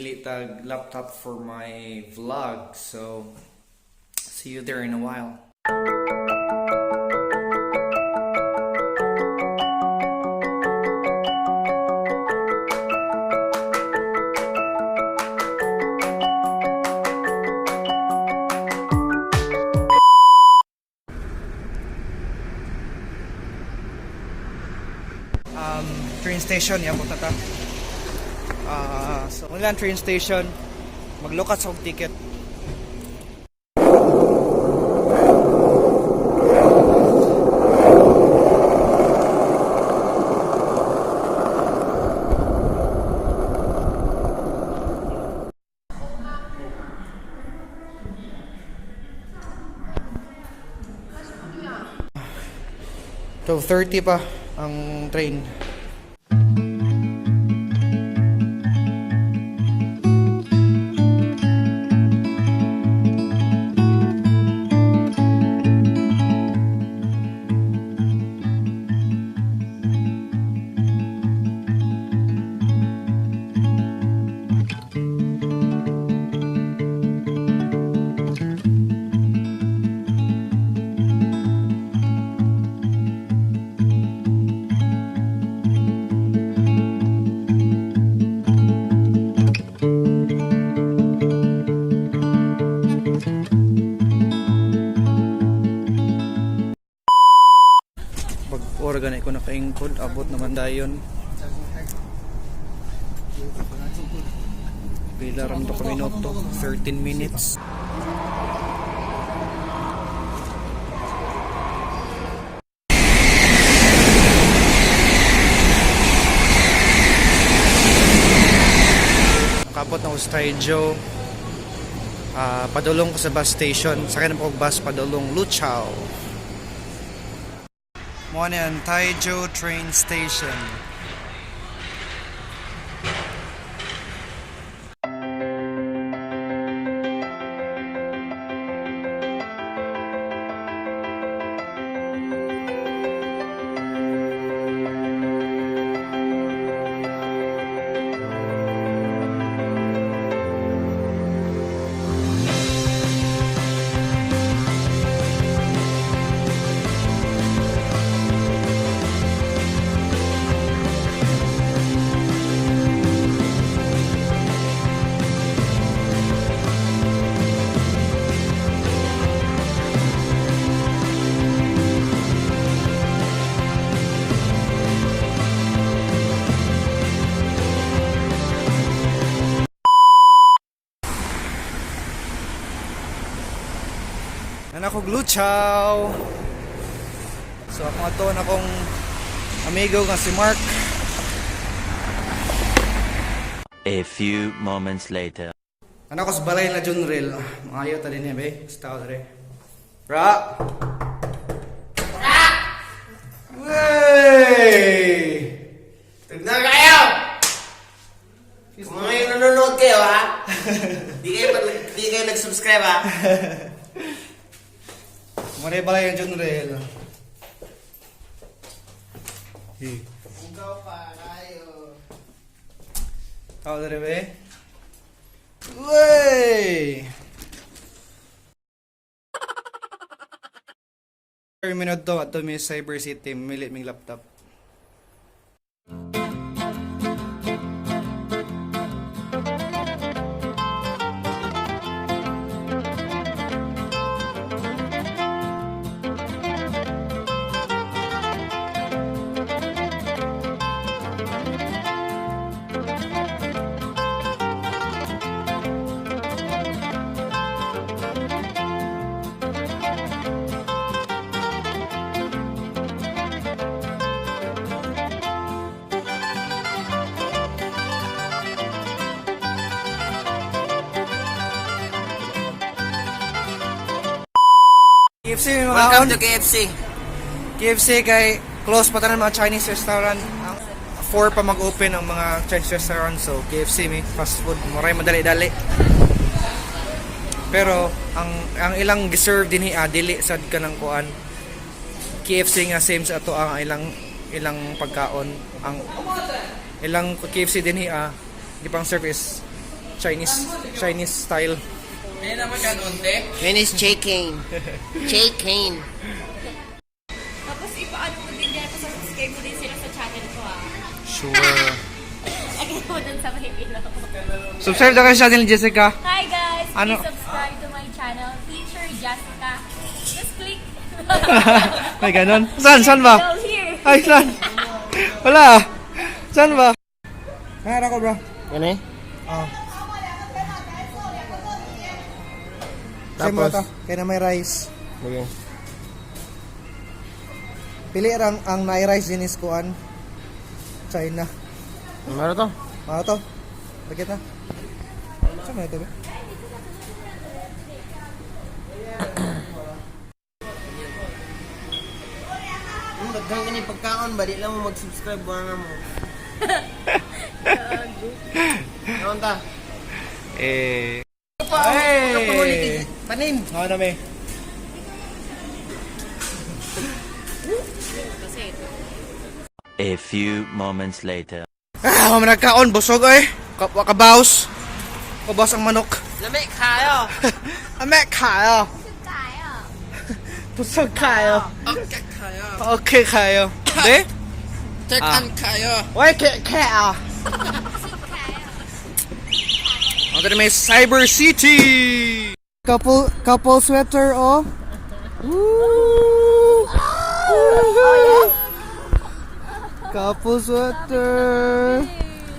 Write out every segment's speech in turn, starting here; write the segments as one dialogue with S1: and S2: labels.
S1: Mili tag laptop for my vlog. So see you there in a while. Train station, yan punta ta. Ah, so wala ang train station. Maglukat sa og ticket. 12:30 pa ang train. Pag ora ko nakaingkod, abot naman dayon. Pila ram to ka minuto? 13 minutes. Nakabot na ko sa Taizhou. Ah, padulong ko sa bus station. Sakay na po og bus padulong Luchao. Mo ni ang Taizhou train station. Anak ko Luchao. So ako ato na akong amigo nga si Mark.
S2: A few moments later.
S1: Anak ko sa balay na Junril. Maayo ta din be. Basta ko dire. Ra. Ra. Wey!
S3: Tignan kayo! Kung ngayon nanonood kayo, ha? Di kayo nag-subscribe, ha?
S1: Muna yung balay ng Junril. Hey.
S3: Ikaw pa, kayo.
S1: Tao dire be. Wey! Minuto ato mi Cyber City, mili ming laptop. KFC may mga
S3: Welcome to KFC.
S1: KFC kay close pa tanan mga Chinese restaurant. Ang 4 pa mag-open ang mga Chinese restaurant, so KFC may fast food muray madali-dali. Pero ang ilang giserve dinhi dili sad kanang kuan. KFC nga same sa ato ang ilang ilang pagkaon. Ang ilang KFC dinhi di pang service Chinese style.
S3: Chinese chicken. Chicken.
S4: Tapos ipaano mo din yan, subscribe mo din sila sa channel ko ah.
S1: Sure.
S4: Lagay mo dun sa may ilaw.
S1: Subscribe na kayo sa channel ni Jessica.
S4: Hi guys!
S1: Ano?
S4: Please subscribe to my channel, Teacher Jessica. Just click.
S1: May ganon. Saan? Saan ba?
S4: Go here.
S1: Ay, saan? Wala. Saan ba? Kaya ko, bro.
S3: Ano eh?
S1: Ah. Tapos?
S3: Tapos?
S1: Kaya na may rice.
S3: Okay.
S1: Pili rang ang na rice din is kuan. China.
S3: Ano to?
S1: Mga to. Bakit na? Saan mo ito ba?
S3: Ang daghan ka ni pagkaon ba? Di lang mo mag-subscribe ba nga mo. Ano ta?
S1: Eh. Hey!
S3: Panin!
S1: Ano na may?
S2: A few moments later.
S1: Ah, mga nagkaon, busog eh. Kabaws. Kabaws ang manok.
S3: Lami kayo!
S1: Ame kayo. Busog kayo.
S3: Okay kayo!
S1: Okay kayo. De?
S3: Tekan kayo!
S1: Wai ke ke ah. Ang may Cyber City. Couple couple sweater oh. Woo! Woo! Couple sweater.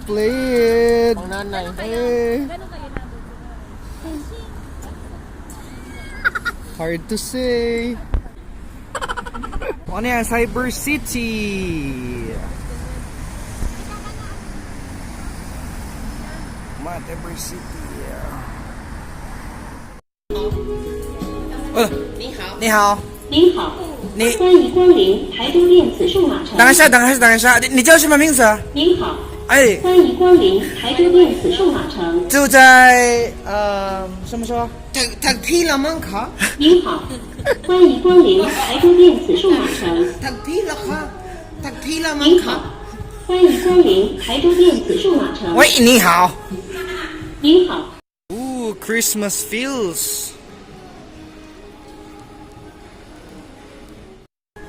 S1: Play it.
S3: Ang nanay.
S1: Hey.
S4: Ganun kayo na.
S1: Hard to say. Ano yan? Cyber City! Cyber City. Oh,
S3: 你好。
S1: 你好。
S5: 您好，
S1: 你
S5: 欢迎光临台东电子数码城。
S1: 等一下，等一下，等一下，你叫什么名字啊？
S5: 您好，
S1: 哎，
S5: 欢迎光临台东电子数码城。
S1: 就在什么时候？
S3: 他踢了门口，
S5: 您好，欢迎光临台东电子数码城。
S3: 他踢了卡，他踢了门口
S5: 您好。，欢迎光临台东电子数码城。
S1: 喂，你好。
S5: 您好。
S1: Ooh, Christmas feels.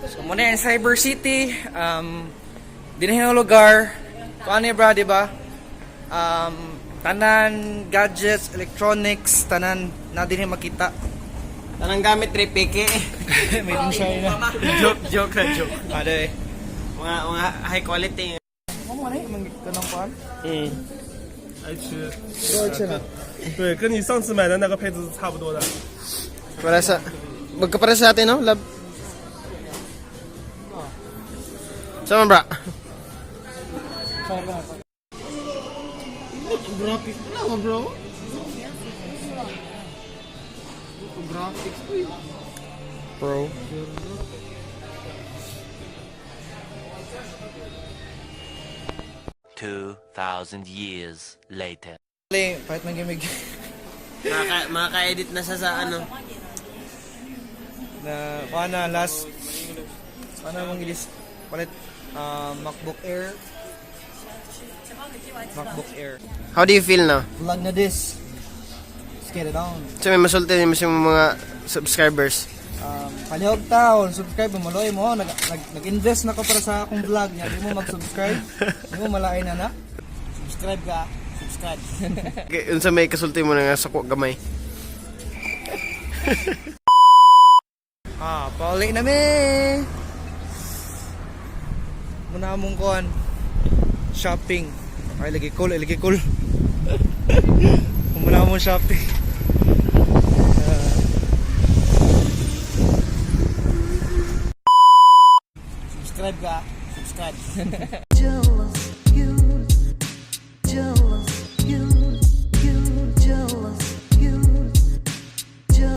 S1: So, muna yung Cyber City. Dinhin ang lugar. Kung ano yung bra, di ba? Tanan, gadgets, electronics, tanan na din makita.
S3: Tanang gamit tripike.
S1: Made in China.
S3: Joke, joke na joke.
S1: Ano eh.
S3: Mga high quality.
S1: Ano mo na eh? Kanang kuan?
S3: Mm.
S6: H，
S1: 多少钱啊？
S6: 对，跟你上次买的那个配置是差不多的。
S3: Para sa magkapara sa atin, no? Lab. Sama bra. Graphics wala bro. Graphics bro.
S2: 2,000 years later.
S1: Ali, Kahit man gimig
S3: Makaka-edit na siya sa ano.
S1: Na kuan na last ano mong ilis palit ah, MacBook Air. MacBook Air.
S3: How do you feel now?
S1: Vlog na this. Let's get it on.
S3: So may masulti mo sa mga subscribers.
S1: Palihog taon, subscribe mo, maloy mo. Nag, nag, nag-invest na ko para sa akong vlog niya. Di mo mag-subscribe. Di mo malain na na. Subscribe ka. Subscribe.
S3: Okay, unsa may kasulti mo na nga sa gamay.
S1: Ah, pauli na mi. Muna among kuan. Shopping. Ay lagi cool, ay lagi cool. Muna among shopping. Ah. Subscribe ka. Subscribe.